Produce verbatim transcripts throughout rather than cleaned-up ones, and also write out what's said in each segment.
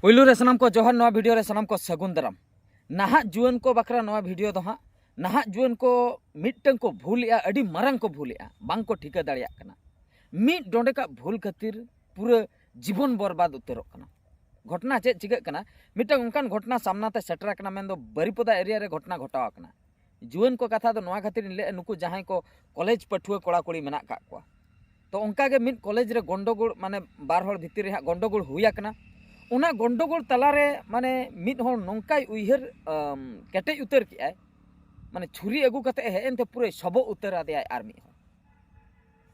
ᱯᱩᱭᱞᱩ ᱨᱮ ᱥᱟᱱᱟᱢ ᱠᱚ ᱡᱚᱦᱟᱨ, ᱱᱚᱣᱟ ᱵᱷᱤᱰᱤᱭᱳ ᱨᱮ ᱥᱟᱱᱟᱢ ᱠᱚ ᱥᱟᱹᱜᱩᱱ ᱫᱟᱨᱟᱢ᱾ ᱱᱟᱦᱟᱜ ᱡᱩᱣᱟᱹᱱ ᱠᱚ ᱵᱟᱠᱷᱨᱟ ᱱᱚᱣᱟ ᱵᱷᱤᱰᱤᱭᱳ ᱫᱚ ᱦᱟᱸᱜ, ᱱᱟᱦᱟᱜ ᱡᱩᱣᱟᱹᱱ ᱠᱚ ᱢᱤᱫᱴᱟᱝ ᱠᱚ ᱵᱷᱩᱞᱮᱜᱼᱟ, ᱟᱹᱰᱤ ᱢᱟᱨᱟᱝ ᱠᱚ ᱵᱷᱩᱞᱮᱜᱼᱟ, ᱵᱟᱝ ᱠᱚ ᱴᱷᱤᱠᱟᱹ ᱫᱟᱲᱮᱭᱟᱜ ᱠᱟᱱᱟ᱾ ᱢᱤᱫ ᱰᱚᱸᱰᱮᱠᱟᱜ ᱵᱷᱩᱞ ᱠᱷᱟᱹᱛᱤᱨ ᱯᱩᱨᱟᱹ ᱡᱤᱵᱚᱱ ᱵᱚᱨᱵᱟᱫ ᱩᱛᱟᱹᱨᱚᱜ ᱠᱟᱱᱟ᱾ ᱜᱷᱚᱴᱚᱱᱟ ᱪᱮᱫ ᱪᱤᱠᱟᱹᱜ ᱠᱟᱱᱟ? ᱢᱤᱫᱴᱟᱝ ᱚᱱᱠᱟᱱ ᱜᱷᱚᱴᱚᱱᱟ ᱥᱟᱢᱱᱟ ᱛᱮ ᱥᱮᱴᱮᱨ ᱟᱠᱟᱱᱟ, ᱢᱮᱱᱫᱚ ᱵᱟᱨᱤᱯᱚᱫᱟ ᱮᱨᱤᱭᱟ ᱨᱮ ᱜᱷᱚᱴᱚᱱᱟ ᱜᱷᱚᱴᱟᱣ ᱟᱠᱟᱱᱟ᱾ ᱡᱩᱣᱟᱹᱱ ᱠᱚ ᱠᱟᱛᱷᱟ ᱫᱚ ᱱᱚᱣᱟ ᱠᱷᱟᱹᱛᱤᱨ ᱤᱧ ᱞᱟᱹᱭᱮᱫᱼᱟ, ᱱᱩᱠᱩ ᱡᱟᱦᱟᱸᱭ ᱠᱚ ᱠᱚᱞᱮᱡᱽ ᱯᱟᱹᱴᱷᱩᱣᱟᱹ ᱠᱚᱲᱟ ᱠᱩᱲᱤ ᱢᱮᱱᱟᱜ ᱠᱟᱜ ᱠᱚᱣᱟ, ᱛᱚ ᱚᱱᱠᱟ ᱜᱮ ᱢᱤᱫ ᱠᱚᱞᱮᱡᱽ ᱨᱮ ᱜᱚᱱᱰᱚᱜᱳᱲ, ᱢᱟᱱᱮ ᱵᱟᱨ ᱦᱚᱲ ᱵᱷᱤᱛᱤᱨ ᱨᱮ ᱦᱟᱸᱜ ᱜᱚᱱᱰᱚᱜᱳᱲ ᱦᱩᱭ ᱟᱠᱟᱱᱟ᱾ ᱚᱱᱟ ᱜᱚᱱᱰᱚᱜᱳᱲ ᱛᱟᱞᱟᱨᱮ ᱢᱟᱱᱮ ᱢᱤᱫ ᱦᱚᱲ ᱱᱚᱝᱠᱟᱭ ᱩᱭᱦᱟᱹᱨ ᱟᱢ, ᱠᱮᱴᱮᱡ ᱩᱛᱟᱹᱨ ᱠᱮᱜᱼᱟᱭ, ᱢᱟᱱᱮ ᱪᱷᱩᱨᱤ ᱟᱹᱜᱩ ᱠᱟᱛᱮ ᱦᱮᱡ ᱮᱱᱛᱮ ᱯᱩᱨᱟᱹᱭ ᱥᱚᱵᱚᱜ ᱩᱛᱟᱹᱨ ᱟᱫᱮᱭᱟᱭ ᱟᱨ ᱢᱤᱫ ᱦᱚᱲ᱾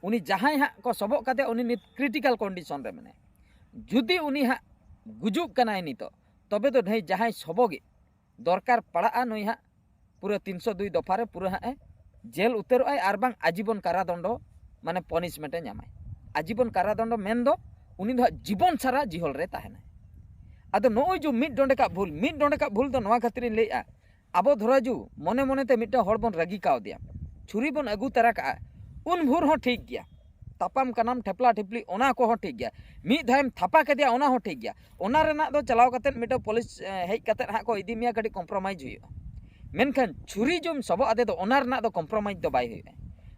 ᱩᱱᱤ ᱡᱟᱦᱟᱸᱭ ᱦᱟᱸᱜ ᱠᱚ ᱥᱚᱵᱚᱜ ᱠᱟᱫᱮᱭᱟ, ᱩᱱᱤ ᱱᱤᱛ ᱠᱨᱤᱴᱤᱠᱟᱞ ᱠᱚᱱᱰᱤᱥᱚᱱ ᱨᱮ ᱢᱮᱱᱟᱭᱟ᱾ ᱡᱩᱫᱤ ᱩᱱᱤ ᱦᱟᱸᱜ ᱜᱩᱡᱩᱜ ᱠᱟᱱᱟᱭ ᱱᱤᱛᱚᱜ, ᱛᱚᱵᱮ ᱫᱚ ᱱᱩᱭ ᱡᱟᱦᱟᱸᱭ ᱥᱚᱵᱚᱜᱤᱡ ᱫᱚᱨᱠᱟᱨ ᱯᱟᱲᱟᱜᱼᱟ, ᱱᱩᱭ ᱦᱟᱸᱜ ᱯᱩᱨᱟᱹ ᱛᱤᱱᱥᱚ ᱫᱩᱭ ᱫᱚᱯᱷᱟ ᱨᱮ ᱯᱩᱨᱟᱹ ᱦᱟᱸᱜ ᱮ ᱡᱮᱞ ᱩᱛᱟᱹᱨᱚᱜᱼᱟᱭ, ᱟᱨ ᱵᱟᱝ ᱟᱡᱤᱵᱚᱱ ᱠᱟᱨᱟᱫᱚᱱᱰᱚ, ᱢᱟᱱᱮ ᱯᱚᱱᱤᱥᱢᱮᱱᱴ ᱮ ᱧᱟᱢᱟᱭ᱾ ᱟᱡᱤᱵᱚᱱ ᱠᱟᱨᱟᱫᱚᱱᱰᱚ ᱢᱮᱱᱫᱚ ᱩᱱᱤ ᱫᱚ ᱦᱟᱸᱜ ᱡᱤᱵᱚᱱ ᱥᱟᱨᱟ ᱡᱤᱦᱚᱞ ᱨᱮ ᱛᱟᱦᱮᱱᱟᱭ᱾ ᱟᱫᱚ ᱱᱚᱜᱼᱚᱭ ᱡᱮ ᱢᱤᱫ ᱰᱚᱸᱰᱮᱠᱟᱜ ᱵᱷᱩᱞ, ᱢᱤᱫ ᱰᱚᱸᱰᱮᱠᱟᱜ ᱵᱷᱩᱞ ᱫᱚ ᱱᱚᱣᱟ ᱠᱷᱟᱹᱛᱤᱨᱤᱧ ᱞᱟᱹᱭᱮᱫᱼᱟ, ᱟᱵᱚ ᱫᱷᱚᱨᱟ ᱡᱩ ᱢᱚᱱᱮ ᱢᱚᱱᱮᱛᱮ ᱢᱤᱫᱴᱟᱝ ᱦᱚᱲ ᱵᱚᱱ ᱨᱟᱹᱜᱤ ᱠᱟᱣᱫᱮᱭᱟ, ᱪᱷᱩᱨᱤ ᱵᱚᱱ ᱟᱹᱜᱩ ᱛᱟᱨᱟ ᱠᱟᱜᱼᱟ, ᱩᱱ ᱵᱷᱳᱨ ᱦᱚᱸ ᱴᱷᱤᱠ ᱜᱮᱭᱟ, ᱛᱟᱯᱟᱢ ᱠᱟᱱᱟᱢ ᱴᱷᱮᱯᱞᱟ ᱴᱷᱮᱯᱞᱤ, ᱚᱱᱟ ᱠᱚᱦᱚᱸ ᱴᱷᱤᱠ ᱜᱮᱭᱟ, ᱢᱤᱫ ᱫᱷᱟᱣᱮᱢ ᱛᱷᱟᱯᱟ ᱠᱮᱫᱮᱭᱟ, ᱚᱱᱟ ᱦᱚᱸ ᱴᱷᱤᱠ ᱜᱮᱭᱟ᱾ ᱚᱱᱟ ᱨᱮᱱᱟᱜ ᱫᱚ ᱪᱟᱞᱟᱣ ᱠᱟᱛᱮᱫ ᱢᱤᱫᱴᱟᱝ ᱯᱩᱞᱤᱥ, ᱮ, ᱦᱮᱡ ᱠᱟᱛᱮᱫ ᱦᱟᱸᱜ ᱠᱚ ᱤᱫᱤ ᱢᱮᱭᱟ, ᱠᱟᱹᱴᱤᱡ ᱠᱚᱢᱯᱨᱳᱢᱟᱭᱤᱡᱽ ᱦᱩᱭᱩᱜᱼᱟ᱾ ᱢᱮᱱᱠᱷᱟᱱ ᱪᱷᱩᱨᱤ ᱡᱚᱢ ᱥᱚᱵᱚᱜ ᱟᱫᱮ ᱫᱚ, ᱚᱱᱟ ᱨᱮᱱᱟᱜ ᱫᱚ ᱠᱚᱢᱯᱨᱳᱢᱟᱭᱤᱡᱽ ᱫᱚ ᱵᱟᱭ ᱦᱩᱭᱩᱜᱼᱟ᱾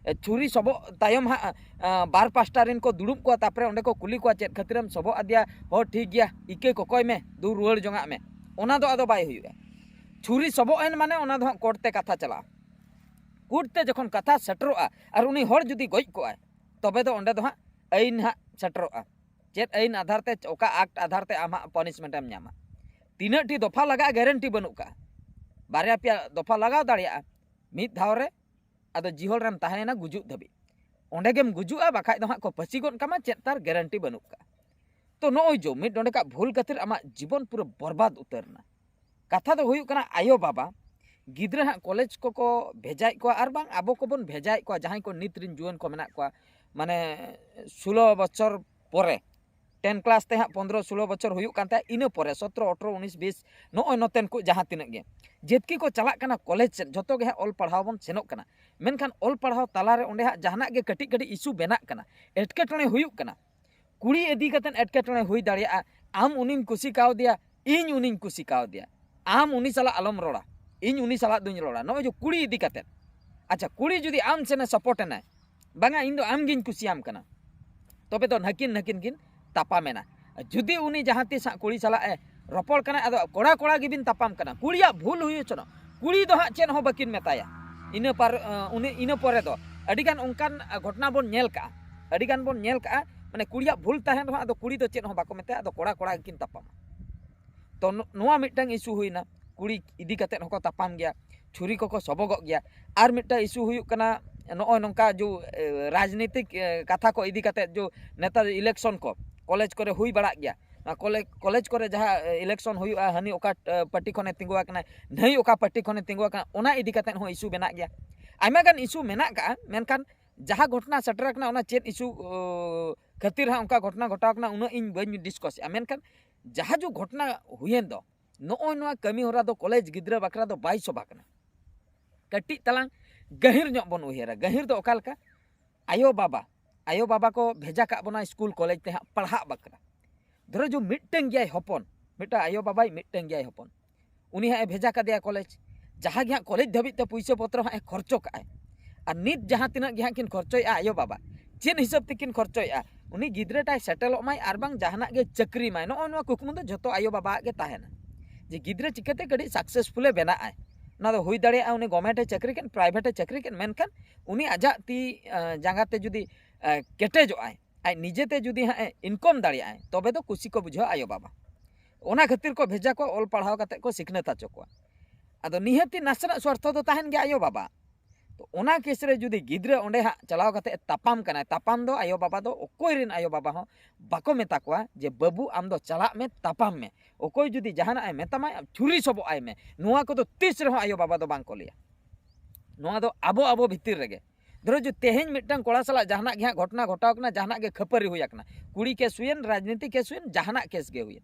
ᱮ, ᱪᱷᱩᱨᱤ ᱥᱚᱵᱚᱜ ᱛᱟᱭᱚᱢ ᱦᱟᱸᱜ, ᱟ, ᱵᱟᱨ ᱯᱟᱥᱴᱟ ᱨᱮᱱ ᱠᱚ ᱫᱩᱲᱩᱵ ᱠᱚᱣᱟ, ᱛᱟᱨᱯᱚᱨᱮ ᱚᱸᱰᱮ ᱠᱚ ᱠᱩᱞᱤ ᱠᱚᱣᱟ, "ᱪᱮᱫ ᱠᱷᱟᱹᱛᱤᱨᱮᱢ ᱥᱚᱵᱚᱜ ᱟᱫᱮᱭᱟ?" "ᱦᱚᱸ, ᱴᱷᱤᱠ ᱜᱮᱭᱟ, ᱤᱠᱟᱹ ᱠᱚᱠᱚᱭ ᱢᱮ, ᱫᱩ ᱨᱩᱣᱟᱹᱲ ᱡᱚᱝᱟᱜ ᱢᱮ", ᱚᱱᱟ ᱫᱚ ᱟᱫᱚ ᱵᱟᱭ ᱦᱩᱭᱩᱜᱼᱟ᱾ ᱪᱷᱩᱨᱤ ᱥᱚᱵᱚᱜ ᱮᱱ ᱢᱟᱱᱮ ᱚᱱᱟ ᱫᱚ ᱦᱟᱸᱜ ᱠᱳᱨᱴ ᱛᱮ ᱠᱟᱛᱷᱟ ᱪᱟᱞᱟᱜᱼᱟ᱾ ᱠᱳᱨᱴ ᱛᱮ ᱡᱚᱠᱷᱚᱱ ᱠᱟᱛᱷᱟ ᱥᱮᱴᱮᱨᱚᱜᱼᱟ ᱟᱨ ᱩᱱᱤ ᱦᱚᱲ ᱡᱩᱫᱤ ᱜᱚᱡ ᱠᱚᱜᱼᱟᱭ, ᱛᱚᱵᱮ ᱫᱚ ᱚᱸᱰᱮ ᱫᱚ ᱦᱟᱸᱜ ᱟᱹᱭᱤᱱ ᱦᱟᱸᱜ ᱥᱮᱴᱮᱨᱚᱜᱼᱟ᱾ ᱪᱮᱫ ᱟᱹᱭᱤᱱ ᱟᱫᱷᱟᱨ ᱛᱮ, ᱚᱠᱟ ᱟᱠᱴ ᱟᱫᱷᱟᱨ ᱛᱮ ᱟᱢ ᱦᱟᱸᱜ ᱯᱟᱱᱤᱥᱢᱮᱱᱴ ᱮᱢ ᱧᱟᱢᱟ? ᱛᱤᱱᱟᱹᱜ ᱴᱤ ᱫᱚᱯᱷᱟ ᱞᱟᱜᱟᱜᱼᱟ, ᱜᱮᱨᱮᱱᱴᱤ ᱵᱟᱹᱱᱩᱜ ᱠᱟᱜᱼᱟ᱾ ᱵᱟᱨᱭᱟ ᱯᱮᱭᱟ ᱫᱚᱯᱷᱟ ᱞᱟᱜᱟᱣ ᱫᱟᱲᱮᱭᱟᱜᱼᱟ ᱢᱤᱫ ᱫᱷᱟᱣ ᱨᱮ, ᱟᱫᱚ ᱡᱤᱦᱚᱞ ᱨᱮᱢ ᱛᱟᱦᱮᱸᱭᱮᱱᱟ ᱜᱩᱡᱩᱜ ᱫᱷᱟᱹᱵᱤᱡ᱾ ᱚᱸᱰᱮ ᱜᱮᱢ ᱜᱩᱡᱩᱜᱼᱟ, ᱵᱟᱠᱷᱟᱡ ᱫᱚ ᱦᱟᱸᱜ ᱠᱚ ᱯᱟᱹᱥᱤ ᱜᱚᱫ ᱠᱟᱢᱟ, ᱪᱮᱫ ᱛᱟᱨ ᱜᱮᱨᱮᱱᱴᱤ ᱵᱟᱹᱱᱩᱜ ᱠᱟᱜᱼᱟ᱾ ᱛᱚ ᱱᱚᱜᱼᱚᱭ ᱡᱚ ᱢᱤᱫ ᱰᱚᱸᱰᱮᱠᱟᱜ ᱵᱷᱩᱞ ᱠᱷᱟᱹᱛᱤᱨ ᱟᱢᱟᱜ ᱡᱤᱵᱚᱱ ᱯᱩᱨᱟᱹ ᱵᱚᱨᱵᱟᱫ ᱩᱛᱟᱹᱨ ᱮᱱᱟ᱾ ᱠᱟᱛᱷᱟ ᱫᱚ ᱦᱩᱭᱩᱜ ᱠᱟᱱᱟ, ᱟᱭᱳ ᱵᱟᱵᱟ ᱜᱤᱫᱽᱨᱟᱹ ᱦᱟᱸᱜ ᱠᱚᱞᱮᱡᱽ ᱠᱚᱠᱚ ᱵᱷᱮᱡᱟᱭᱮᱫ ᱠᱚᱣᱟ, ᱟᱨ ᱵᱟᱝ ᱟᱵᱚ ᱠᱚᱵᱚᱱ ᱵᱷᱮᱡᱟᱭᱮᱫ ᱠᱚᱣᱟ, ᱡᱟᱦᱟᱸᱭ ᱠᱚ ᱱᱤᱛ ᱨᱤᱱ ᱡᱩᱣᱟᱹᱱ ᱠᱚ ᱢᱮᱱᱟᱜ ᱠᱚᱣᱟ, ᱢᱟᱱᱮ ᱥᱳᱞᱳ ᱵᱚᱪᱷᱚᱨ ᱯᱚᱨᱮ, ᱴᱮᱱ ᱠᱞᱟᱥ ᱛᱮ ᱦᱟᱸᱜ ᱯᱚᱱᱫᱽᱨᱚ ᱥᱳᱞᱳ ᱵᱚᱪᱷᱚᱨ ᱦᱩᱭᱩᱜ ᱠᱟᱱ ᱛᱟᱭᱟ, ᱤᱱᱟᱹ ᱯᱚᱨᱮ ᱥᱚᱛᱨᱚ ᱟᱴᱷᱨᱚ ᱩᱱᱤᱥ ᱵᱤᱥ, ᱱᱚᱜᱼᱚᱭ ᱱᱚᱛᱮᱱ ᱠᱚ ᱡᱟᱦᱟᱸ ᱛᱤᱱᱟᱹᱜ ᱜᱮ ᱡᱮᱛᱠᱤ ᱠᱚ ᱪᱟᱞᱟᱜ ᱠᱟᱱᱟ ᱠᱚᱞᱮᱡᱽ ᱥᱮᱫ, ᱡᱷᱚᱛᱚ ᱜᱮ ᱦᱟᱸᱜ ᱚᱞ ᱯᱟᱲᱦᱟᱣ ᱵᱚᱱ ᱥᱮᱱᱚᱜ ᱠᱟᱱᱟ᱾ ᱢᱮᱱᱠᱷᱟᱱ ᱚᱞ ᱯᱟᱲᱦᱟᱣ ᱛᱟᱞᱟᱨᱮ ᱚᱸᱰᱮ ᱦᱟᱸᱜ ᱡᱟᱦᱟᱱᱟᱜ ᱜᱮ ᱠᱟᱹᱴᱤᱡ ᱠᱟᱹᱴᱤᱡ ᱤᱥᱩ ᱵᱮᱱᱟᱜ ᱠᱟᱱᱟ, ᱮᱴᱠᱮᱴᱚᱬᱮ ᱦᱩᱭᱩᱜ ᱠᱟᱱᱟ, ᱠᱩᱲᱤ ᱤᱫᱤ ᱠᱟᱛᱮᱫ ᱮᱴᱠᱮᱴᱚᱬᱮ ᱦᱩᱭ ᱫᱟᱲᱮᱭᱟᱜᱼᱟ, ᱟᱢ ᱩᱱᱤᱢ ᱠᱩᱥᱤ ᱠᱟᱣᱫᱮᱭᱟ, ᱤᱧ ᱩᱱᱤᱧ ᱠᱩᱥᱤ ᱠᱟᱣᱫᱮᱭᱟ, ᱟᱢ ᱩᱱᱤ ᱥᱟᱞᱟᱜ ᱟᱞᱚᱢ ᱨᱚᱲᱟ, ᱤᱧ ᱩᱱᱤ ᱥᱟᱞᱟᱜ ᱫᱩᱧ ᱨᱚᱲᱟ᱾ ᱱᱚᱜᱼᱚᱭ ᱡᱮ ᱠᱩᱲᱤ ᱤᱫᱤ ᱠᱟᱛᱮᱫ, ᱟᱪᱪᱷᱟ, ᱠᱩᱲᱤ ᱡᱩᱫᱤ ᱟᱢ ᱥᱮᱱᱮ ᱥᱟᱯᱳᱨᱴ ᱮᱱᱟᱭ, ᱵᱟᱝᱟ, ᱤᱧ ᱫᱚ ᱟᱢᱜᱤᱧ ᱠᱩᱥᱤᱭᱟᱢ ᱠᱟᱱᱟ, ᱛᱚᱵᱮ ᱫᱚ ᱱᱟᱹᱠᱤᱱ ᱱᱟᱹᱠᱤᱱ ᱠᱤᱱ ᱛᱟᱯᱟᱢᱮᱱᱟ᱾ ᱡᱩᱫᱤ ᱩᱱᱤ ᱡᱟᱦᱟᱸ ᱛᱤᱥ ᱦᱟᱸᱜ ᱠᱩᱲᱤ ᱥᱟᱞᱟᱜ ᱮ ᱨᱚᱯᱚᱲ ᱠᱟᱱᱟ, ᱟᱫᱚ ᱠᱚᱲᱟ ᱠᱚᱲᱟ ᱜᱮᱵᱤᱱ ᱛᱟᱯᱟᱢ ᱠᱟᱱᱟ, ᱠᱩᱲᱤᱭᱟᱜ ᱵᱷᱩᱞ ᱦᱩᱭ ᱦᱚᱪᱚᱱᱚᱜ, ᱠᱩᱲᱤ ᱫᱚ ᱦᱟᱸᱜ ᱪᱮᱫ ᱦᱚᱸ ᱵᱟᱹᱠᱤᱱ ᱢᱮᱛᱟᱭᱟ᱾ ᱤᱱᱟᱹ ᱯᱟᱨ ᱩᱱᱤ ᱤᱱᱟᱹ ᱯᱚᱨᱮ ᱫᱚ ᱟᱹᱰᱤᱜᱟᱱ ᱚᱱᱠᱟᱱ ᱜᱷᱚᱴᱚᱱᱟ ᱵᱚᱱ ᱧᱮᱞ ᱠᱟᱜᱼᱟ, ᱟᱹᱰᱤᱜᱟᱱ ᱵᱚᱱ ᱧᱮᱞ ᱠᱟᱜᱼᱟ᱾ ᱢᱟᱱᱮ ᱠᱩᱲᱤᱭᱟᱜ ᱵᱷᱩᱞ ᱛᱟᱦᱮᱱ ᱨᱮᱦᱚᱸ ᱟᱫᱚ ᱠᱩᱲᱤ ᱫᱚ ᱪᱮᱫ ᱦᱚᱸ ᱵᱟᱠᱚ ᱢᱮᱛᱟᱭᱟ, ᱟᱫᱚ ᱠᱚᱲᱟ ᱠᱚᱲᱟ ᱜᱮᱠᱤᱱ ᱛᱟᱯᱟᱢᱟ᱾ ᱛᱚ ᱱᱚ- ᱱᱚᱣᱟ ᱢᱤᱫᱴᱟᱝ ᱤᱥᱩ ᱦᱩᱭᱱᱟ, ᱠᱩᱲᱤ ᱤᱫᱤ ᱠᱟᱛᱮᱫ ᱦᱚᱸᱠᱚ ᱛᱟᱯᱟᱢ ᱜᱮᱭᱟ, ᱪᱷᱩᱨᱤ ᱠᱚᱠᱚ ᱥᱚᱵᱚᱜᱚᱜ ᱜᱮᱭᱟ᱾ ᱟᱨ ᱢᱤᱫᱴᱟᱝ ᱤᱥᱩ ᱦᱩᱭᱩᱜ ᱠᱟᱱᱟ ᱱᱚᱜᱼᱚᱭ ᱱᱚᱝᱠᱟ ᱡᱩ ᱮ, ᱨᱟᱡᱽᱱᱤᱛᱤᱠ ᱮ, ᱠᱟᱛᱷᱟ ᱠᱚ ᱤᱫᱤ ᱠᱟᱛᱮᱫ ᱡᱩ ᱱᱮᱛᱟᱨ ᱤᱞᱮᱠᱥᱚᱱ ᱠᱚ ᱠᱚᱞᱮᱡᱽ ᱠᱚᱨᱮ ᱦᱩᱭ ᱵᱟᱲᱟᱜ ᱜᱮᱭᱟ᱾ ᱱᱚᱣᱟ ᱠᱚᱞᱮᱡᱽ ᱠᱚᱞᱮᱡᱽ ᱠᱚᱨᱮ ᱡᱟᱦᱟᱸ ᱮ, ᱤᱞᱮᱠᱥᱚᱱ ᱦᱩᱭᱩᱜᱼᱟ, ᱦᱟᱹᱱᱤ ᱚᱠᱟ ᱮ, ᱯᱟᱨᱴᱤ ᱠᱷᱚᱱᱮ ᱛᱤᱸᱜᱩ ᱟᱠᱟᱱᱟ, ᱱᱟᱹᱭ ᱚᱠᱟ ᱯᱟᱨᱴᱤ ᱠᱷᱚᱱᱮ ᱛᱤᱸᱜᱩ ᱟᱠᱟᱱᱟ, ᱚᱱᱟ ᱤᱫᱤ ᱠᱟᱛᱮᱫ ᱦᱚᱸ ᱤᱥᱩ ᱢᱮᱱᱟᱜ ᱜᱮᱭᱟ᱾ ᱟᱭᱢᱟ ᱜᱟᱱ ᱤᱥᱩ ᱢᱮᱱᱟᱜ ᱠᱟᱜᱼᱟ, ᱢᱮᱱᱠᱷᱟᱱ ᱡᱟᱦᱟᱸ ᱜᱷᱚᱴᱚᱱᱟ ᱥᱮᱴᱮᱨ ᱟᱠᱟᱱᱟ, ᱚᱱᱟ ᱪᱮᱫ ᱤᱥᱩ ᱠᱷᱟᱹᱛᱤᱨ ᱦᱟᱸᱜ ᱚᱱᱠᱟ ᱜᱷᱚᱴᱚᱱᱟ ᱜᱷᱚᱴᱟᱣ ᱠᱟᱱᱟ, ᱩᱱᱟᱹᱜ ᱤᱧ ᱵᱟᱹᱧ ᱰᱤᱥᱠᱟᱥᱮᱜᱼᱟ᱾ ᱢᱮᱱᱠᱷᱟᱱ ᱡᱟᱦᱟᱸ ᱡᱩ ᱜᱷᱚᱴᱚᱱᱟ ᱦᱩᱭᱮᱱ ᱫᱚ, ᱱᱚᱜᱼᱚᱭ ᱱᱚᱣᱟ ᱠᱟᱹᱢᱤ ᱦᱚᱨᱟ ᱫᱚ ᱠᱚᱞᱮᱡᱽ ᱜᱤᱫᱽᱨᱟᱹ ᱵᱟᱠᱷᱨᱟ ᱫᱚ ᱵᱟᱭ ᱥᱚᱵᱷᱟ ᱠᱟᱱᱟ᱾ ᱠᱟᱹᱴᱤᱡ ᱛᱟᱞᱟᱝ ᱜᱟᱹᱦᱤᱨ ᱧᱚᱜ ᱵᱚᱱ ᱩᱭᱦᱟᱹᱨᱟ᱾ ᱜᱟᱹᱦᱤᱨ ᱫᱚ ᱚᱠᱟ ᱞᱮᱠᱟ? ᱟᱭᱳ ᱵᱟᱵᱟ, ᱟᱭᱳ ᱵᱟᱵᱟ ᱠᱚ ᱵᱷᱮᱡᱟ ᱠᱟᱜ ᱵᱚᱱᱟ ᱥᱠᱩᱞ ᱠᱚᱞᱮᱡᱽ ᱛᱮ ᱦᱟᱸᱜ ᱯᱟᱲᱦᱟᱜ ᱵᱟᱠᱷᱨᱟ᱾ ᱫᱷᱚᱨᱚ ᱡᱩ ᱢᱤᱫᱴᱟᱝ ᱜᱮᱭᱟᱭ ᱦᱚᱯᱚᱱ, ᱢᱤᱫᱴᱟᱝ ᱟᱭᱳ ᱵᱟᱵᱟᱭ ᱢᱤᱫᱴᱟᱝ ᱜᱮᱭᱟᱭ ᱦᱚᱯᱚᱱ, ᱩᱱᱤ ᱦᱟᱸᱜ ᱮ ᱵᱷᱮᱡᱟ ᱠᱟᱫᱮᱭᱟ ᱠᱚᱞᱮᱡᱽ᱾ ᱡᱟᱦᱟᱸ ᱜᱮ ᱦᱟᱸᱜ ᱠᱚᱞᱮᱡᱽ ᱫᱷᱟᱹᱵᱤᱡ ᱛᱮ ᱯᱩᱭᱥᱟᱹ ᱯᱚᱛᱨᱚ ᱦᱟᱸᱜ ᱮ ᱠᱷᱚᱨᱪᱚ ᱠᱟᱜᱼᱟᱭ, ᱟᱨ ᱱᱤᱛ ᱡᱟᱦᱟᱸ ᱛᱤᱱᱟᱹᱜ ᱜᱮ ᱦᱟᱸᱜ ᱠᱤᱱ ᱠᱷᱚᱨᱪᱚᱭᱮᱜᱼᱟ ᱟᱭᱳ ᱵᱟᱵᱟ, ᱪᱮᱫ ᱦᱤᱥᱟᱹᱵ ᱛᱮᱠᱤᱱ ᱠᱷᱚᱨᱪᱚᱭᱮᱜᱼᱟ? ᱩᱱᱤ ᱜᱤᱫᱽᱨᱟᱹᱴᱟᱭ ᱥᱮᱴᱮᱞᱚᱜ ᱢᱟᱭ ᱟᱨ ᱵᱟᱝ ᱡᱟᱦᱟᱱᱟᱜ ᱜᱮ ᱪᱟᱹᱠᱨᱤ ᱢᱟᱭ, ᱱᱚᱜᱼᱚᱭ ᱱᱚᱣᱟ ᱠᱩᱠᱢᱩ ᱫᱚ ᱡᱷᱚᱛᱚ ᱟᱭᱳ ᱵᱟᱵᱟᱣᱟᱜ ᱜᱮ ᱛᱟᱦᱮᱱᱟ, ᱡᱮ ᱜᱤᱫᱽᱨᱟᱹ ᱪᱤᱠᱟᱹᱛᱮ ᱠᱟᱹᱴᱤᱡ ᱥᱟᱠᱥᱮᱥᱯᱷᱩᱞᱮ ᱵᱮᱱᱟᱜ ᱟᱭ᱾ ᱚᱱᱟ ᱫᱚ ᱦᱩᱭ ᱫᱟᱲᱮᱭᱟᱜᱼᱟ ᱩᱱᱤ ᱜᱚᱵᱷᱢᱮᱱᱴ ᱮ ᱪᱟᱹᱠᱨᱤ ᱠᱮᱫ, ᱯᱨᱟᱭᱵᱷᱮᱴ ᱮ ᱪᱟᱹᱠᱨᱤ ᱠᱮᱫ, ᱢᱮᱱᱠᱷᱟᱱ ᱩᱱᱤ ᱟᱡᱟᱜ ᱛᱤ ᱮ, ᱡᱟᱸᱜᱟ ᱛᱮ ᱡᱩᱫᱤ ᱮ, ᱠᱮᱴᱮᱡᱚᱜ ᱟᱭ, ᱟᱡ ᱱᱤᱡᱮᱛᱮ ᱡᱩᱫᱤ ᱦᱟᱸᱜ ᱮ ᱤᱱᱠᱚᱢ ᱫᱟᱲᱮᱭᱟᱜᱼᱟᱭ, ᱛᱚᱵᱮ ᱫᱚ ᱠᱩᱥᱤ ᱠᱚ ᱵᱩᱡᱷᱟᱹᱣᱟ ᱟᱭᱳ ᱵᱟᱵᱟ᱾ ᱚᱱᱟ ᱠᱷᱟᱹᱛᱤᱨ ᱠᱚ ᱵᱷᱮᱡᱟ ᱠᱚᱣᱟ, ᱚᱞ ᱯᱟᱲᱦᱟᱣ ᱠᱟᱛᱮ ᱠᱚ ᱥᱤᱠᱷᱱᱟᱹᱛ ᱦᱚᱪᱚ ᱠᱚᱣᱟ᱾ ᱟᱫᱚ ᱱᱤᱦᱟᱹᱛᱤ ᱱᱟᱥᱮᱱᱟᱜ ᱥᱣᱟᱨᱛᱷᱚ ᱫᱚ ᱛᱟᱦᱮᱱ ᱜᱮᱭᱟ ᱟᱭᱳ ᱵᱟᱵᱟ᱾ ᱛᱚ ᱚᱱᱟ ᱠᱮᱥ ᱨᱮ ᱡᱩᱫᱤ ᱜᱤᱫᱽᱨᱟᱹ ᱚᱸᱰᱮ ᱦᱟᱸᱜ ᱪᱟᱞᱟᱣ ᱠᱟᱛᱮ ᱮ ᱛᱟᱯᱟᱢ ᱠᱟᱱᱟᱭ, ᱛᱟᱯᱟᱢ ᱫᱚ ᱟᱭᱳ ᱵᱟᱵᱟ ᱫᱚ ᱚᱠᱚᱭ ᱨᱮᱱ ᱟᱭᱳ ᱵᱟᱵᱟ ᱦᱚᱸ ᱵᱟᱠᱚ ᱢᱮᱛᱟ ᱠᱚᱣᱟ ᱡᱮ, "ᱵᱟᱹᱵᱩ, ᱟᱢ ᱫᱚ ᱪᱟᱞᱟᱜ ᱢᱮ, ᱛᱟᱯᱟᱢ ᱢᱮ᱾" ᱚᱠᱚᱭ ᱡᱩᱫᱤ ᱡᱟᱦᱟᱱᱟᱜ ᱮ ᱢᱮᱛᱟᱢᱟᱭ, ᱟᱢ ᱪᱷᱩᱨᱤ ᱥᱚᱵᱚᱜ ᱟᱭ ᱢᱮ, ᱱᱚᱣᱟ ᱠᱚᱫᱚ ᱛᱤᱥ ᱨᱮᱦᱚᱸ ᱟᱭᱳ ᱵᱟᱵᱟ ᱫᱚ ᱵᱟᱝ ᱠᱚ ᱞᱟᱹᱭᱟ᱾ ᱱᱚᱣᱟ ᱫᱚ ᱟᱵᱚ ᱟᱵᱚ ᱵᱷᱤᱛᱤᱨ ᱨᱮᱜᱮ᱾ ᱫᱷᱚᱨᱚ ᱡᱩᱫᱤ ᱛᱮᱦᱮᱧ ᱢᱤᱫᱴᱟᱝ ᱠᱚᱲᱟ ᱥᱟᱞᱟᱜ ᱡᱟᱦᱟᱱᱟᱜ ᱜᱮ ᱦᱟᱸᱜ ᱜᱷᱚᱴᱚᱱᱟ ᱜᱷᱚᱴᱟᱣ ᱠᱟᱱᱟ, ᱡᱟᱦᱟᱱᱟᱜ ᱜᱮ ᱠᱷᱟᱹᱯᱟᱹᱨᱤ ᱦᱩᱭ ᱟᱠᱟᱱᱟ, ᱠᱩᱲᱤ ᱠᱮᱥ ᱦᱩᱭᱮᱱ, ᱨᱟᱡᱽᱱᱤᱛᱤ ᱠᱮᱥ ᱦᱩᱭᱮᱱ, ᱡᱟᱦᱟᱱᱟᱜ ᱠᱮᱥ ᱜᱮ ᱦᱩᱭᱮᱱ,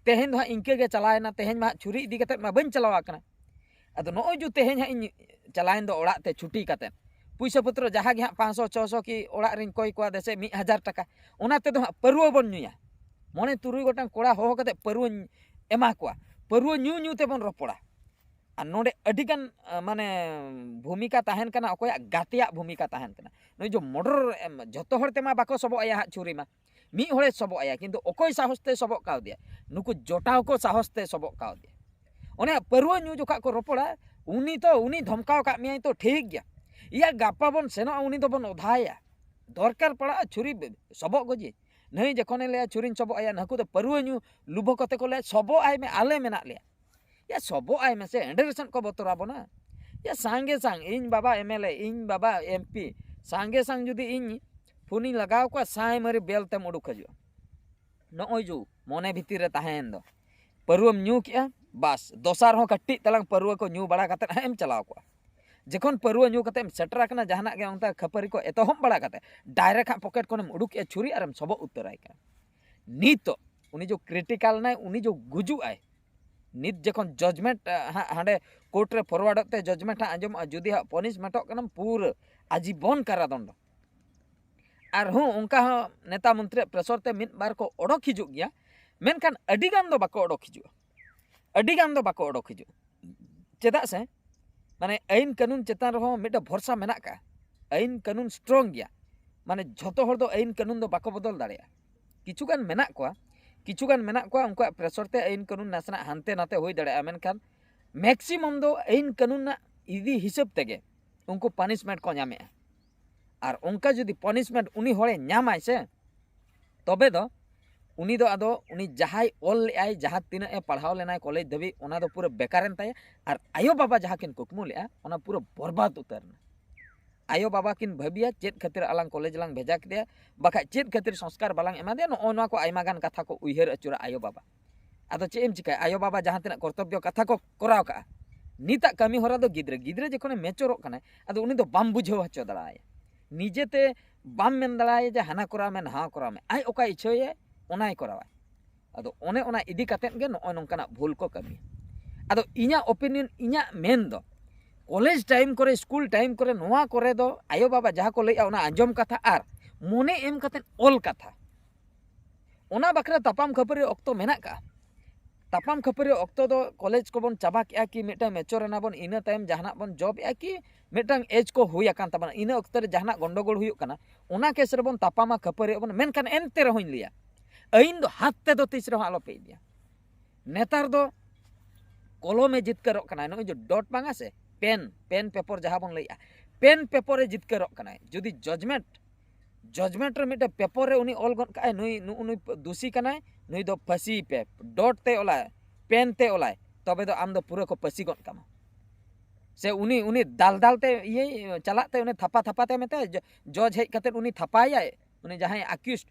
ᱛᱮᱦᱮᱧ ᱫᱚ ᱦᱟᱸᱜ ᱤᱱᱠᱟᱹ ᱜᱮ ᱪᱟᱞᱟᱣᱮᱱᱟ, ᱛᱮᱦᱮᱧ ᱢᱟ ᱦᱟᱸᱜ ᱪᱷᱩᱨᱤ ᱤᱫᱤ ᱠᱟᱛᱮᱫ ᱢᱟ ᱵᱟᱹᱧ ᱪᱟᱞᱟᱣ ᱟᱠᱟᱱᱟ᱾ ᱟᱫᱚ ᱱᱚᱜᱼᱚᱭ ᱡᱩ ᱛᱮᱦᱮᱧ ᱦᱟᱸᱜ ᱤᱧ ᱪᱟᱞᱟᱣᱮᱱ ᱫᱚ ᱚᱲᱟᱜ ᱛᱮ ᱪᱷᱩᱴᱤ ᱠᱟᱛᱮᱫ, ᱯᱩᱭᱥᱟᱹ ᱯᱚᱛᱨᱚ ᱡᱟᱦᱟᱸ ᱜᱮ ᱦᱟᱸᱜ ᱯᱟᱸᱪᱥᱚ, ᱪᱷᱚᱥᱚ ᱠᱤ ᱚᱲᱟᱜ ᱨᱤᱧ ᱠᱚᱭ ᱠᱚᱣᱟ ᱫᱮᱥᱮ ᱢᱤᱫ ᱦᱟᱡᱟᱨ ᱴᱟᱠᱟ, ᱚᱱᱟ ᱛᱮᱫᱚ ᱦᱟᱸᱜ ᱯᱟᱹᱨᱣᱟᱹ ᱵᱚᱱ ᱧᱩᱭᱟ᱾ ᱢᱚᱬᱮ ᱛᱩᱨᱩᱭ ᱜᱚᱴᱟᱝ ᱠᱚᱲᱟ ᱦᱚᱦᱚ ᱠᱟᱛᱮ ᱯᱟᱹᱨᱣᱟᱹᱧ ᱮᱢᱟ ᱠᱚᱣᱟ᱾ ᱯᱟᱹᱨᱣᱟᱹ ᱧᱩ ᱧᱩ ᱛᱮᱵᱚᱱ ᱨᱚᱯᱚᱲᱟ᱾ ᱟᱨ ᱱᱚᱰᱮ ᱟᱹᱰᱤᱜᱟᱱ ᱢᱟᱱᱮ ᱵᱷᱩᱢᱤᱠᱟ ᱛᱟᱦᱮᱱ ᱠᱟᱱᱟ, ᱚᱠᱚᱭᱟᱜ ᱜᱟᱛᱮᱭᱟᱜ ᱵᱷᱩᱢᱤᱠᱟ ᱛᱟᱦᱮᱱ ᱠᱟᱱᱟ᱾ ᱱᱩᱭ ᱡᱮ ᱢᱚᱰᱚᱨ ᱡᱷᱚᱛᱚ ᱦᱚᱲ ᱛᱮᱢᱟ ᱵᱟᱠᱚ ᱥᱚᱵᱚᱜ ᱟᱭᱟ ᱦᱟᱸᱜ ᱪᱷᱩᱨᱤ ᱢᱟ, ᱢᱤᱫ ᱦᱚᱲᱮ ᱥᱚᱵᱚᱜ ᱟᱭᱟ, ᱠᱤᱱᱛᱩ ᱚᱠᱚᱭ ᱥᱟᱦᱚᱥ ᱛᱮ ᱥᱚᱵᱚᱜ ᱠᱟᱣᱫᱮᱭᱟ? ᱱᱩᱠᱩ ᱡᱚᱴᱟᱣ ᱠᱚ ᱥᱟᱦᱚᱥ ᱛᱮ ᱥᱚᱵᱚᱜ ᱠᱟᱣᱫᱮᱭᱟ᱾ ᱚᱱᱮ ᱯᱟᱹᱨᱣᱟᱹ ᱧᱩ ᱡᱚᱠᱷᱟ ᱠᱚ ᱨᱚᱯᱚᱲᱟ, ᱩᱱᱤ ᱛᱚ ᱩᱱᱤ ᱫᱷᱚᱢᱠᱟᱣ ᱟᱠᱟᱫ ᱢᱮᱭᱟᱭ ᱛᱚ ᱴᱷᱤᱠ ᱜᱮᱭᱟ, ᱤᱭᱟ ᱜᱟᱯᱟ ᱵᱚᱱ ᱥᱮᱱᱚᱜᱼᱟ, ᱩᱱᱤ ᱫᱚᱵᱚᱱ ᱚᱫᱷᱟᱭᱟ, ᱫᱚᱨᱠᱟᱨ ᱯᱟᱲᱟᱜᱼᱟ ᱪᱷᱩᱨᱤ ᱥᱚᱵᱚᱜ ᱜᱚᱡᱮ᱾ ᱱᱟᱹᱭ ᱡᱚᱠᱷᱚᱱᱮ ᱞᱟᱹᱭᱟ ᱪᱷᱩᱨᱤᱧ ᱥᱚᱵᱚᱜ ᱟᱭᱟ, ᱱᱟᱹᱠᱩ ᱫᱚ ᱯᱟᱹᱨᱣᱟᱹ ᱧᱩ ᱞᱩᱵᱷᱚ ᱠᱟᱛᱮ ᱠᱚ ᱞᱟᱹᱭᱟ ᱥᱚᱵᱚᱜ ᱟᱭ ᱢᱮ, ᱟᱞᱮ ᱢᱮᱱᱟᱜ ᱞᱮᱭᱟ᱾ ᱭᱟ ᱥᱚᱵᱚᱜ ᱟᱭ ᱢᱮᱥᱮ, ᱮᱸᱰᱮ ᱨᱮᱥᱮᱫ ᱠᱚ ᱵᱚᱛᱚᱨ ᱟᱵᱚᱱᱟ᱾ ᱭᱟ ᱥᱟᱸᱜᱮ ᱥᱟᱝ ᱤᱧ ᱵᱟᱵᱟ ᱮᱢ ᱮᱞ ᱮ, ᱤᱧ ᱵᱟᱵᱟ ᱮᱢ ᱯᱤ, ᱥᱟᱸᱜᱮ ᱥᱟᱝ ᱡᱩᱫᱤ ᱤᱧ ᱯᱷᱳᱱᱤᱧ ᱞᱟᱜᱟᱣ ᱠᱚᱣᱟ, ᱥᱟᱭ ᱢᱟᱹᱨᱤ ᱵᱮᱞ ᱛᱮᱢ ᱩᱰᱩᱠ ᱦᱤᱡᱩᱜᱼᱟ᱾ ᱱᱚᱜᱼᱚᱭ ᱡᱩ ᱢᱚᱱᱮ ᱵᱷᱤᱛᱤᱨ ᱨᱮ ᱛᱟᱦᱮᱸᱭᱮᱱ ᱫᱚ, ᱯᱟᱹᱨᱣᱟᱹᱢ ᱧᱩ ᱠᱮᱜᱼᱟ, ᱵᱟᱥ ᱫᱚᱥᱟᱨ ᱦᱚᱸ ᱠᱟᱹᱴᱤᱡ ᱛᱟᱞᱟᱝ ᱯᱟᱹᱨᱣᱟᱹ ᱠᱚ ᱧᱩ ᱵᱟᱲᱟ ᱠᱟᱛᱮᱫ ᱦᱟᱸᱜ ᱮᱢ ᱪᱟᱞᱟᱣ ᱠᱚᱜᱼᱟ᱾ ᱡᱚᱠᱷᱚᱱ ᱯᱟᱹᱨᱣᱟᱹ ᱧᱩ ᱠᱟᱛᱮᱫ ᱮᱢ ᱥᱮᱴᱮᱨ ᱟᱠᱟᱱᱟ ᱡᱟᱦᱟᱱᱟᱜ ᱜᱮ ᱚᱱᱠᱟ ᱠᱷᱟᱹᱯᱟᱹᱨᱤ ᱠᱚ ᱮᱛᱚᱦᱚᱵ ᱵᱟᱲᱟ ᱠᱟᱛᱮᱫ, ᱰᱟᱭᱨᱮᱠᱴ ᱦᱟᱸᱜ ᱯᱚᱠᱮᱴ ᱠᱷᱚᱱᱮᱢ ᱩᱰᱩᱠ ᱠᱮᱜᱼᱟ ᱪᱷᱩᱨᱤ ᱟᱨᱮᱢ ᱥᱚᱵᱚᱜ ᱩᱛᱟᱹᱨᱟᱭ ᱠᱟᱱᱟ᱾ ᱱᱤᱛᱚᱜ ᱩᱱᱤ ᱡᱚ ᱠᱨᱤᱴᱤᱠᱟᱞ ᱱᱟᱭ, ᱩᱱᱤ ᱡᱚ ᱜᱩᱡᱩᱜ ᱟᱭ, ᱱᱤᱛ ᱡᱚᱠᱷᱚᱱ ᱡᱟᱡᱽᱢᱮᱱᱴ ᱦᱟᱸᱜ ᱦᱟᱸᱰᱮ ᱠᱳᱨᱴ ᱨᱮ ᱯᱷᱚᱨᱣᱟᱨᱰᱚᱜ ᱛᱮ ᱡᱟᱡᱽᱢᱮᱱᱴ ᱦᱟᱸᱜ ᱟᱸᱡᱚᱢᱚᱜᱼᱟ, ᱡᱩᱫᱤ ᱦᱟᱸᱜ ᱯᱚᱱᱤᱥᱢᱮᱱᱴᱚᱜ ᱠᱟᱱᱟᱢ ᱯᱩᱨᱟᱹ ᱟᱡᱤᱵᱚᱱ ᱠᱟᱨᱟᱫᱚᱱᱰᱚ᱾ ᱟᱨᱦᱚᱸ ᱚᱱᱠᱟ ᱦᱚᱸ ᱱᱮᱛᱟ ᱢᱚᱱᱛᱨᱤᱭᱟᱜ ᱯᱨᱮᱥᱚᱨ ᱛᱮ ᱢᱤᱫ ᱵᱟᱨ ᱠᱚ ᱚᱰᱚᱠ ᱦᱤᱡᱩᱜ ᱜᱮᱭᱟ, ᱢᱮᱱᱠᱷᱟᱱ ᱟᱹᱰᱤ ᱜᱟᱱ ᱫᱚ ᱵᱟᱠᱚ ᱚᱰᱚᱠ ᱦᱤᱡᱩᱜᱼᱟ, ᱟᱹᱰᱤ ᱜᱟᱱ ᱫᱚ ᱵᱟᱠᱚ ᱚᱰᱚᱠ ᱦᱤᱡᱩᱜᱼᱟ᱾ ᱪᱮᱫᱟᱜ ᱥᱮ ᱢᱟᱱᱮ ᱟᱹᱭᱤᱱ ᱠᱟᱹᱱᱩᱱ ᱪᱮᱛᱟᱱ ᱨᱮᱦᱚᱸ ᱢᱤᱫᱴᱮᱱ ᱵᱷᱚᱨᱥᱟ ᱢᱮᱱᱟᱜ ᱠᱟᱜᱼᱟ᱾ ᱟᱹᱭᱤᱱ ᱠᱟᱹᱱᱩᱱ ᱥᱴᱨᱚᱝ ᱜᱮᱭᱟ, ᱢᱟᱱᱮ ᱡᱷᱚᱛᱚ ᱦᱚᱲ ᱫᱚ ᱟᱹᱭᱤᱱ ᱠᱟᱹᱱᱩᱱ ᱫᱚ ᱵᱟᱠᱚ ᱵᱚᱫᱚᱞ ᱫᱟᱲᱮᱭᱟᱜᱼᱟ᱾ ᱠᱤᱪᱷᱩ ᱜᱟᱱ ᱢᱮᱱᱟᱜ ᱠᱚᱣᱟ, ᱠᱤᱪᱷᱩ ᱜᱟᱱ ᱢᱮᱱᱟᱜ ᱠᱚᱣᱟ ᱩᱱᱠᱩᱣᱟᱜ ᱯᱨᱮᱥᱚᱨ ᱛᱮ ᱟᱹᱭᱤᱱ ᱠᱟᱹᱱᱩᱱ ᱱᱟᱥᱮᱱᱟᱜ ᱦᱟᱱᱛᱮ ᱱᱟᱛᱮ ᱦᱩᱭ ᱫᱟᱲᱮᱭᱟᱜᱼᱟ, ᱢᱮᱱᱠᱷᱟᱱ ᱢᱮᱠᱥᱤᱢᱟᱢ ᱫᱚ ᱟᱹᱭᱤᱱ ᱠᱟᱹᱱᱩᱱ ᱨᱮᱱᱟᱜ ᱤᱫᱤ ᱦᱤᱥᱟᱹᱵ ᱛᱮᱜᱮ ᱩᱱᱠᱩ ᱯᱟᱱᱤᱥᱢᱮᱱᱴ ᱠᱚ ᱧᱟᱢᱮᱜᱼᱟ᱾ ᱟᱨ ᱚᱱᱠᱟ ᱡᱩᱫᱤ ᱯᱟᱱᱤᱥᱢᱮᱱᱴ ᱩᱱᱤ ᱦᱚᱲᱮ ᱧᱟᱢᱟᱭ ᱥᱮ, ᱛᱚᱵᱮ ᱫᱚ ᱩᱱᱤ ᱫᱚ ᱟᱫᱚ ᱩᱱᱤ ᱡᱟᱦᱟᱸᱭ ᱚᱞ ᱞᱮᱜᱼᱟᱭ, ᱡᱟᱦᱟᱸ ᱛᱤᱱᱟᱹᱜ ᱮ ᱯᱟᱲᱦᱟᱣ ᱞᱮᱱᱟᱭ ᱠᱚᱞᱮᱡᱽ ᱫᱷᱟᱹᱵᱤᱡ, ᱚᱱᱟ ᱫᱚ ᱯᱩᱨᱟᱹ ᱵᱮᱠᱟᱨᱮᱱ ᱛᱟᱭᱟ᱾ ᱟᱨ ᱟᱭᱳ ᱵᱟᱵᱟ ᱡᱟᱦᱟᱸ ᱠᱤᱱ ᱠᱩᱠᱢᱩ ᱞᱮᱜᱼᱟ, ᱚᱱᱟ ᱯᱩᱨᱟᱹ ᱵᱚᱨᱵᱟᱫ ᱩᱛᱟᱹᱨ ᱮᱱᱟ᱾ ᱟᱭᱳ ᱵᱟᱵᱟ ᱠᱤᱱ ᱵᱷᱟᱹᱵᱤᱭᱟ ᱪᱮᱫ ᱠᱷᱟᱹᱛᱤᱨ ᱟᱞᱟᱝ ᱠᱚᱞᱮᱡᱽ ᱞᱟᱝ ᱵᱷᱮᱡᱟ ᱠᱮᱫᱮᱭᱟ, ᱵᱟᱠᱷᱟᱡ ᱪᱮᱫ ᱠᱷᱟᱹᱛᱤᱨ ᱥᱚᱝᱥᱠᱟᱨ ᱵᱟᱞᱟᱝ ᱮᱢᱟ ᱫᱮᱭᱟ, ᱱᱚᱜᱼᱚ ᱱᱚᱣᱟ ᱠᱚ ᱟᱭᱢᱟ ᱜᱟᱱ ᱠᱟᱛᱷᱟ ᱠᱚ ᱩᱭᱦᱟᱹᱨ ᱟᱹᱪᱩᱨᱟ ᱟᱭᱳ ᱵᱟᱵᱟ᱾ ᱟᱫᱚ ᱪᱮᱫ ᱮᱢ ᱪᱤᱠᱟᱹᱭᱟ, ᱟᱭᱳ ᱵᱟᱵᱟ ᱡᱟᱦᱟᱸ ᱛᱤᱱᱟᱹᱜ ᱠᱚᱨᱛᱚᱵᱽᱵᱚ ᱠᱟᱛᱷᱟ ᱠᱚ ᱠᱚᱨᱟᱣ ᱠᱟᱜᱼᱟ, ᱱᱤᱛᱟᱜ ᱠᱟᱹᱢᱤ ᱦᱚᱨᱟ ᱫᱚ ᱜᱤᱫᱽᱨᱟᱹ, ᱜᱤᱫᱽᱨᱟᱹ ᱡᱚᱠᱷᱚᱱᱮ ᱢᱮᱪᱚᱨᱚᱜ ᱠᱟᱱᱟᱭ, ᱟᱫᱚ ᱩᱱᱤ ᱫᱚ ᱵᱟᱢ ᱵᱩᱡᱷᱟᱹᱣ ᱦᱚᱪᱚ ᱫᱟᱲᱮᱭᱟᱭᱟ᱾ ᱱᱤᱡᱮᱛᱮ ᱵᱟᱢ ᱢᱮᱱ ᱫᱟᱲᱮᱭᱟᱭᱟ ᱡᱮ ᱦᱟᱱᱟ ᱠᱚᱨᱟᱣ ᱢᱮ, ᱱᱟᱣᱟ ᱠᱚᱨᱟᱣ ᱢᱮ, ᱟᱡ ᱚᱠᱟᱭ ᱤᱪᱷᱟᱹᱭᱟᱭ ᱚᱱᱟᱭ ᱠᱚᱨᱟᱣᱟᱭ᱾ ᱟᱫᱚ ᱚᱱᱮ ᱚᱱᱟ ᱤᱫᱤ ᱠᱟᱛᱮᱫ ᱜᱮ ᱱᱚᱜᱼᱚᱭ ᱱᱚᱝᱠᱟᱱᱟᱜ ᱵᱷᱩᱞ ᱠᱚ ᱠᱟᱹᱢᱤᱭᱟ᱾ ᱟᱫᱚ ᱤᱧᱟᱹᱜ ᱚᱯᱤᱱᱤᱭᱚᱱ, ᱤᱧᱟᱹᱜ ᱢᱮᱱ ᱫᱚ, ᱠᱚᱞᱮᱡᱽ ᱴᱟᱭᱤᱢ ᱠᱚᱨᱮ, ᱥᱠᱩᱞ ᱴᱟᱭᱤᱢ ᱠᱚᱨᱮ ᱱᱚᱣᱟ ᱠᱚᱨᱮ ᱫᱚ ᱟᱭᱳ ᱵᱟᱵᱟ ᱡᱟᱦᱟᱸ ᱠᱚ ᱞᱟᱹᱭᱮᱜᱼᱟ ᱚᱱᱟ ᱟᱸᱡᱚᱢ ᱠᱟᱛᱷᱟ ᱟᱨ ᱢᱚᱱᱮ ᱮᱢ ᱠᱟᱛᱮᱫ ᱚᱞ ᱠᱟᱛᱷᱟ, ᱚᱱᱟ ᱵᱟᱠᱷᱨᱟ ᱛᱟᱯᱟᱢ ᱠᱷᱟᱹᱯᱟᱹᱨᱤ ᱚᱠᱛᱚ ᱢᱮᱱᱟᱜ ᱠᱟᱜᱼᱟ᱾ ᱛᱟᱯᱟᱢ ᱠᱷᱟᱹᱯᱟᱹᱨᱤ ᱚᱠᱛᱚ ᱫᱚ ᱠᱚᱞᱮᱡᱽ ᱠᱚᱵᱚᱱ ᱪᱟᱵᱟ ᱠᱮᱜᱼᱟ ᱠᱤ ᱢᱤᱫᱴᱟᱝ ᱢᱮᱪᱚᱨ ᱮᱱᱟ ᱵᱚᱱ, ᱤᱱᱟᱹ ᱛᱟᱭᱚᱢ ᱡᱟᱦᱟᱱᱟᱜ ᱵᱚᱱ ᱡᱚᱵ ᱮᱜᱼᱟ ᱠᱤ ᱢᱤᱫᱴᱟᱝ ᱮᱡᱽ ᱠᱚ ᱦᱩᱭ ᱟᱠᱟᱱ ᱛᱟᱵᱚᱱᱟ, ᱤᱱᱟᱹ ᱚᱠᱛᱚ ᱨᱮ ᱡᱟᱦᱟᱱᱟᱜ ᱜᱚᱱᱰᱚᱜᱳᱞ ᱦᱩᱭᱩᱜ ᱠᱟᱱᱟ, ᱚᱱᱟ ᱠᱮᱥ ᱨᱮᱵᱚᱱ ᱛᱟᱯᱟᱢᱟ, ᱠᱷᱟᱹᱯᱟᱹᱨᱤ ᱟᱵᱚᱱ᱾ ᱢᱮᱱᱠᱷᱟᱱ ᱮᱱᱛᱮ ᱨᱮᱦᱚᱸᱧ ᱞᱟᱹᱭᱟ, ᱟᱹᱭᱤᱱ ᱫᱚ ᱦᱟᱛ ᱛᱮᱫᱚ ᱛᱤᱥ ᱨᱮᱦᱚᱸ ᱟᱞᱚᱯᱮ ᱤᱫᱤᱭᱟ᱾ ᱱᱮᱛᱟᱨ ᱫᱚ ᱠᱚᱞᱚᱢᱮ ᱡᱤᱛᱠᱟᱹᱨᱚᱜ ᱠᱟᱱᱟᱭ, ᱱᱚᱜᱼᱚᱭ ᱡᱮ ᱰᱚᱴ ᱵᱟᱝᱟ ᱥᱮ, ᱯᱮᱱ, ᱯᱮᱱ ᱯᱮᱯᱚᱨ ᱡᱟᱦᱟᱸ ᱵᱚᱱ ᱞᱟᱹᱭᱮᱜᱼᱟ, ᱯᱮᱱ ᱯᱮᱯᱚᱨᱮ ᱡᱤᱛᱠᱟᱹᱨᱚᱜ ᱠᱟᱱᱟᱭ᱾ ᱡᱩᱫᱤ ᱡᱟᱡᱽᱢᱮᱱᱴ, ᱡᱟᱡᱽᱢᱮᱱᱴ ᱨᱮ ᱢᱤᱫᱴᱮᱱ ᱯᱮᱯᱚᱨ ᱨᱮ ᱩᱱᱤ ᱚᱞ ᱜᱚᱫ ᱠᱟᱜᱼᱟᱭ, ᱱᱩᱭ, ᱱᱩᱜᱼᱩ ᱱᱩᱭ ᱫᱩᱥᱤ ᱠᱟᱱᱟᱭ, ᱱᱩᱭ ᱫᱚ ᱯᱷᱟᱹᱥᱤᱭᱮᱯᱮ, ᱰᱚᱴ ᱛᱮ ᱚᱞᱟᱭ, ᱯᱮᱱ ᱛᱮ ᱚᱞᱟᱭ, ᱛᱚᱵᱮ ᱫᱚ ᱟᱢ ᱫᱚ ᱯᱩᱨᱟᱹ ᱠᱚ ᱯᱟᱹᱥᱤ ᱜᱚᱫ ᱠᱟᱢᱟ᱾ ᱥᱮ ᱩᱱᱤ, ᱩᱱᱤ ᱫᱟᱞ ᱫᱟᱞ ᱛᱮ ᱤᱭᱟᱹ ᱪᱟᱞᱟᱜ ᱛᱮ, ᱩᱱᱤ ᱛᱷᱟᱯᱟ ᱛᱷᱟᱯᱟ ᱛᱮ ᱢᱮᱛᱟᱭᱟ, ᱡᱚ-, ᱡᱚᱡᱽ ᱦᱮᱡ ᱠᱟᱛᱮ ᱩᱱᱤ ᱛᱷᱟᱯᱟᱭᱟᱭ, ᱩᱱᱤ ᱡᱟᱦᱟᱸᱭ ᱟᱠᱤᱭᱩᱥᱰ,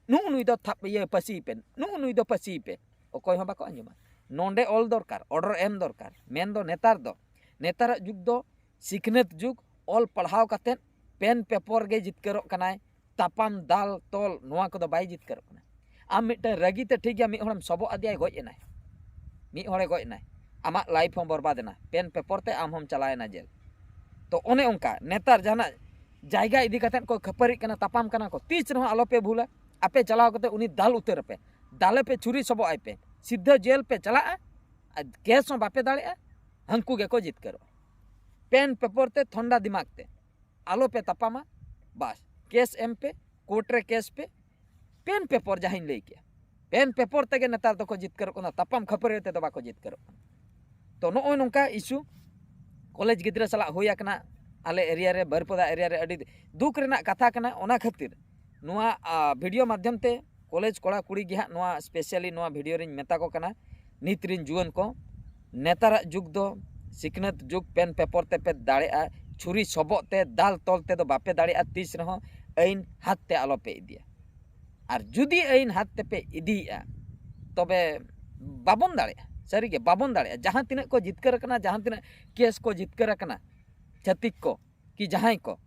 ᱱᱩᱜᱼᱩ ᱱᱩᱭ ᱫᱚ ᱛᱷᱟᱯ-, ᱤᱭᱟᱹ ᱯᱟᱹᱥᱤᱭᱮᱯᱮ, ᱱᱩᱜᱼᱩ ᱱᱩᱭ ᱫᱚ ᱯᱟᱹᱥᱤᱭᱮᱯᱮ᱾ ᱚᱠᱚᱭ ᱦᱚᱸ ᱵᱟᱠᱚ ᱟᱸᱡᱚᱢᱟ᱾ ᱱᱚᱰᱮ ᱚᱞ ᱫᱚᱨᱠᱟᱨ, ᱚᱨᱰᱟᱨ ᱮᱢ ᱫᱚᱨᱠᱟᱨ᱾ ᱢᱮᱱᱫᱚ ᱱᱮᱛᱟᱨ ᱫᱚ, ᱱᱮᱛᱟᱨᱟᱜ ᱡᱩᱜᱽ ᱫᱚ ᱥᱤᱠᱷᱱᱟᱹᱛ ᱡᱩᱜᱽ, ᱚᱞ ᱯᱟᱲᱦᱟᱣ ᱠᱟᱛᱮᱫ ᱯᱮᱱ ᱯᱮᱯᱚᱨ ᱜᱮ ᱡᱤᱛᱠᱟᱹᱨᱚᱜ ᱠᱟᱱᱟᱭ, ᱛᱟᱯᱟᱢ ᱫᱟᱞ ᱛᱚᱞ ᱱᱚᱣᱟ ᱠᱚᱫᱚ ᱵᱟᱭ ᱡᱤᱛᱠᱟᱹᱨᱚᱜ ᱠᱟᱱᱟ᱾ ᱟᱢ ᱢᱤᱫᱴᱟᱝ ᱨᱟᱹᱜᱤ ᱛᱮ ᱴᱷᱤᱠ ᱜᱮᱭᱟ, ᱢᱤᱫ ᱦᱚᱲᱮᱢ ᱥᱚᱵᱚᱜ ᱟᱫᱮᱭᱟᱭ, ᱜᱚᱡ ᱮᱱᱟᱭ, ᱢᱤᱫ ᱦᱚᱲᱮ ᱜᱚᱡ ᱮᱱᱟᱭ, ᱟᱢᱟᱜ ᱞᱟᱭᱤᱯᱷ ᱦᱚᱸ ᱵᱚᱨᱵᱟᱫ ᱮᱱᱟ, ᱯᱮᱱ ᱯᱮᱯᱚᱨ ᱛᱮ ᱟᱢ ᱦᱚᱸᱢ ᱪᱟᱞᱟᱣ ᱮᱱᱟ ᱡᱮᱞ᱾ ᱛᱚ ᱚᱱᱮ ᱚᱱᱠᱟ ᱱᱮᱛᱟᱨ ᱡᱟᱦᱟᱱᱟᱜ ᱡᱟᱭᱜᱟ ᱤᱫᱤ ᱠᱟᱛᱮᱫ ᱠᱚ ᱠᱷᱟᱹᱯᱟᱹᱨᱤᱜ ᱠᱟᱱᱟ, ᱛᱟᱯᱟᱢ ᱠᱟᱱᱟ ᱠᱚ, ᱛᱤᱥ ᱨᱮᱦᱚᱸ ᱟᱞᱚᱯᱮ ᱵᱷᱩᱞᱟ᱾ ᱟᱯᱮ ᱪᱟᱞᱟᱣ ᱠᱟᱛᱮ ᱩᱱᱤ ᱫᱟᱞ ᱩᱛᱟᱹᱨ ᱟᱯᱮ, ᱫᱟᱞᱮ ᱯᱮ, ᱪᱷᱩᱨᱤ ᱥᱚᱵᱚᱜ ᱟᱭ ᱯᱮ, ᱥᱤᱫᱷᱟᱹ ᱡᱮᱞ ᱯᱮ ᱪᱟᱞᱟᱜᱼᱟ, ᱟᱨ ᱠᱮᱥ ᱦᱚᱸ ᱵᱟᱯᱮ ᱫᱟᱲᱮᱭᱟᱜᱼᱟ, ᱦᱟᱹᱱᱠᱩ ᱜᱮᱠᱚ ᱡᱤᱛᱠᱟᱹᱨᱚᱜᱼᱟ᱾ ᱯᱮᱱ ᱯᱮᱯᱚᱨ ᱛᱮ ᱴᱷᱚᱱᱰᱟ ᱫᱤᱢᱟᱜᱽ ᱛᱮ ᱟᱞᱚᱯᱮ ᱛᱟᱯᱟᱢᱟ, ᱵᱟᱥ ᱠᱮᱥ ᱮᱢ ᱯᱮ, ᱠᱳᱨᱴ ᱨᱮ ᱠᱮᱥ ᱯᱮ, ᱯᱮᱱ ᱯᱮᱯᱚᱨ ᱡᱟᱦᱟᱸᱧ ᱞᱟᱹᱭ ᱠᱮᱜᱼᱟ, ᱯᱮᱱ ᱯᱮᱯᱚᱨ ᱛᱮᱜᱮ ᱱᱮᱛᱟᱨ ᱫᱚᱠᱚ ᱡᱤᱛᱠᱟᱹᱨᱚᱜ ᱠᱟᱱᱟ, ᱛᱟᱯᱟᱢ ᱠᱷᱟᱹᱯᱟᱹᱨᱤ ᱛᱮᱫᱚ ᱵᱟᱠᱚ ᱡᱤᱛᱠᱟᱹᱨᱚᱜ ᱠᱟᱱᱟ᱾ ᱛᱚ ᱱᱚᱜᱼᱚᱭ ᱱᱚᱝᱠᱟ ᱤᱥᱩ ᱠᱚᱞᱮᱡᱽ ᱜᱤᱫᱽᱨᱟᱹ ᱥᱟᱞᱟᱜ ᱦᱩᱭ ᱟᱠᱟᱱᱟ ᱟᱞᱮ ᱮᱨᱤᱭᱟ ᱨᱮ, ᱵᱟᱹᱨᱤᱯᱟᱫᱟ ᱮᱨᱤᱭᱟ ᱨᱮ᱾ ᱟᱹᱰᱤ ᱫᱩᱠ ᱨᱮᱱᱟᱜ ᱠᱟᱛᱷᱟ ᱠᱟᱱᱟ᱾ ᱚᱱᱟ ᱠᱷᱟᱹᱛᱤᱨ ᱱᱚᱣᱟ ᱟ, ᱵᱷᱤᱰᱤᱭᱳ ᱢᱟᱫᱽᱫᱷᱚᱢ ᱛᱮ ᱠᱚᱞᱮᱡᱽ ᱠᱚᱲᱟ ᱠᱩᱲᱤ ᱜᱮ ᱦᱟᱸᱜ ᱱᱚᱣᱟ ᱥᱯᱮᱥᱟᱞᱤ ᱱᱚᱣᱟ ᱵᱷᱤᱰᱤᱭᱳ ᱨᱤᱧ ᱢᱮᱛᱟ ᱠᱚ ᱠᱟᱱᱟ, ᱱᱤᱛ ᱨᱤᱱ ᱡᱩᱣᱟᱹᱱ ᱠᱚ, ᱱᱮᱛᱟᱨᱟᱜ ᱡᱩᱜᱽ ᱫᱚ ᱥᱤᱠᱷᱱᱟᱹᱛ ᱡᱩᱜᱽ, ᱯᱮᱱ ᱯᱮᱯᱚᱨ ᱛᱮᱯᱮ ᱫᱟᱲᱮᱜᱼᱟ, ᱪᱷᱩᱨᱤ ᱥᱚᱵᱚᱜ ᱛᱮ, ᱫᱟᱞ ᱛᱚᱞ ᱛᱮᱫᱚ ᱵᱟᱯᱮ ᱫᱟᱲᱮᱜᱼᱟ, ᱛᱤᱥ ᱨᱮᱦᱚᱸ ᱟᱹᱭᱤᱱ ᱦᱟᱛ ᱛᱮ ᱟᱞᱚᱯᱮ ᱤᱫᱤᱭᱟ᱾ ᱟᱨ ᱡᱩᱫᱤ ᱟᱹᱭᱤᱱ ᱦᱟᱛ ᱛᱮᱯᱮ ᱤᱫᱤᱭᱮᱜᱼᱟ, ᱛᱚᱵᱮ ᱵᱟᱵᱚᱱ ᱫᱟᱲᱮᱜᱼᱟ, ᱥᱟᱹᱨᱤᱜᱮ ᱵᱟᱵᱚᱱ ᱫᱟᱲᱮᱜᱼᱟ᱾ ᱡᱟᱦᱟᱸ ᱛᱤᱱᱟᱹᱜ ᱠᱚ ᱡᱤᱛᱠᱟᱹᱨ ᱟᱠᱟᱱᱟ, ᱡᱟᱦᱟᱸ ᱛᱤᱱᱟᱹᱜ ᱠᱮᱥ ᱠᱚ ᱡᱤᱛᱠᱟᱹᱨ ᱟᱠᱟᱱᱟ, ᱪᱷᱟᱹᱛᱤᱠ ᱠᱚ ᱠᱤ ᱡᱟᱦᱟᱸᱭ ᱠᱚ,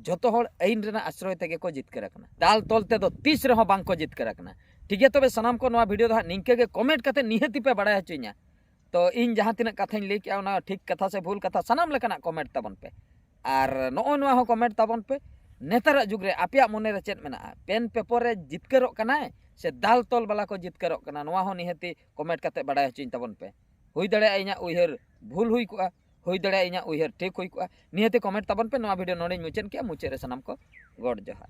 ᱡᱚᱛᱚ ᱦᱚᱲ ᱟᱹᱭᱤᱱ ᱨᱮᱱᱟᱜ ᱟᱥᱨᱚᱭ ᱛᱮᱜᱮ ᱠᱚ ᱡᱤᱛᱠᱟᱹᱨ ᱟᱠᱟᱱᱟ, ᱫᱟᱞ ᱛᱚᱞ ᱛᱮᱫᱚ ᱛᱤᱥ ᱨᱮᱦᱚᱸ ᱵᱟᱝ ᱠᱚ ᱡᱤᱛᱠᱟᱹᱨ ᱟᱠᱟᱱᱟ᱾ ᱴᱷᱤᱠ ᱜᱮᱭᱟ, ᱛᱚᱵᱮ ᱥᱟᱱᱟᱢ ᱠᱚ ᱱᱚᱣᱟ ᱵᱷᱤᱰᱤᱭᱳ ᱫᱚ ᱦᱟᱸᱜ ᱱᱤᱝᱠᱟᱹ ᱜᱮ ᱠᱚᱢᱮᱱᱴ ᱠᱟᱛᱮ ᱱᱤᱦᱟᱹᱛᱤ ᱯᱮ ᱵᱟᱲᱟᱭ ᱦᱚᱪᱚᱧᱟ᱾ ᱛᱚ ᱤᱧ ᱡᱟᱦᱟᱸ ᱛᱤᱱᱟᱹᱜ ᱠᱟᱛᱷᱟᱧ ᱞᱟᱹᱭ ᱠᱮᱜᱼᱟ, ᱚᱱᱟ ᱴᱷᱤᱠ ᱠᱟᱛᱷᱟ ᱥᱮ ᱵᱷᱩᱞ ᱠᱟᱛᱷᱟ, ᱥᱟᱱᱟᱢ ᱞᱮᱠᱟᱱᱟᱜ ᱠᱚᱢᱮᱱᱴ ᱛᱟᱵᱚᱱ ᱯᱮ᱾ ᱟᱨ ᱱᱚᱜᱼᱚᱭ ᱱᱚᱣᱟ ᱦᱚᱸ ᱠᱚᱢᱮᱱᱴ ᱛᱟᱵᱚᱱ ᱯᱮ, ᱱᱮᱛᱟᱨᱟᱜ ᱡᱩᱜᱽ ᱨᱮ ᱟᱯᱮᱭᱟᱜ ᱢᱚᱱᱮ ᱨᱮ ᱪᱮᱫ ᱢᱮᱱᱟᱜᱼᱟ? ᱯᱮᱱ ᱯᱮᱯᱚᱨ ᱨᱮ ᱡᱤᱛᱠᱟᱹᱨᱚᱜ ᱠᱟᱱᱟᱭ ᱥᱮ ᱫᱟᱞ ᱛᱚᱞ ᱵᱟᱞᱟ ᱠᱚ ᱡᱤᱛᱠᱟᱹᱨᱚᱜ ᱠᱟᱱᱟ, ᱱᱚᱣᱟ ᱦᱚᱸ ᱱᱤᱦᱟᱹᱛᱤ comment ᱠᱟᱛᱮ ᱵᱟᱰᱟᱭ ᱦᱚᱪᱚᱧ ᱛᱟᱵᱚᱱ ᱯᱮ᱾ ᱦᱩᱭ ᱫᱟᱲᱮᱭᱟᱜᱼᱟ ᱤᱧᱟᱹᱜ ᱩᱭᱦᱟᱹᱨ ᱵᱷᱩᱞ ᱦᱩᱭ ᱠᱚᱜᱼᱟ, ᱦᱩᱭ ᱫᱟᱲᱮᱭᱟᱜᱼᱟ ᱤᱧᱟᱹᱜ ᱩᱭᱦᱟᱹᱨ ᱴᱷᱤᱠ ᱦᱩᱭ ᱠᱚᱜᱼᱟ᱾ ᱱᱤᱦᱟᱹᱛᱤ comment ᱛᱟᱵᱚᱱ ᱯᱮ᱾ ᱱᱚᱣᱟ video ᱱᱚᱰᱮᱧ ᱢᱩᱪᱟᱹᱫ ᱠᱮᱜᱼᱟ᱾ ᱢᱩᱪᱟᱹᱫ ᱨᱮ ᱥᱟᱱᱟᱢ ᱠᱚ ᱜᱚᱰ ᱡᱚᱦᱟᱨ᱾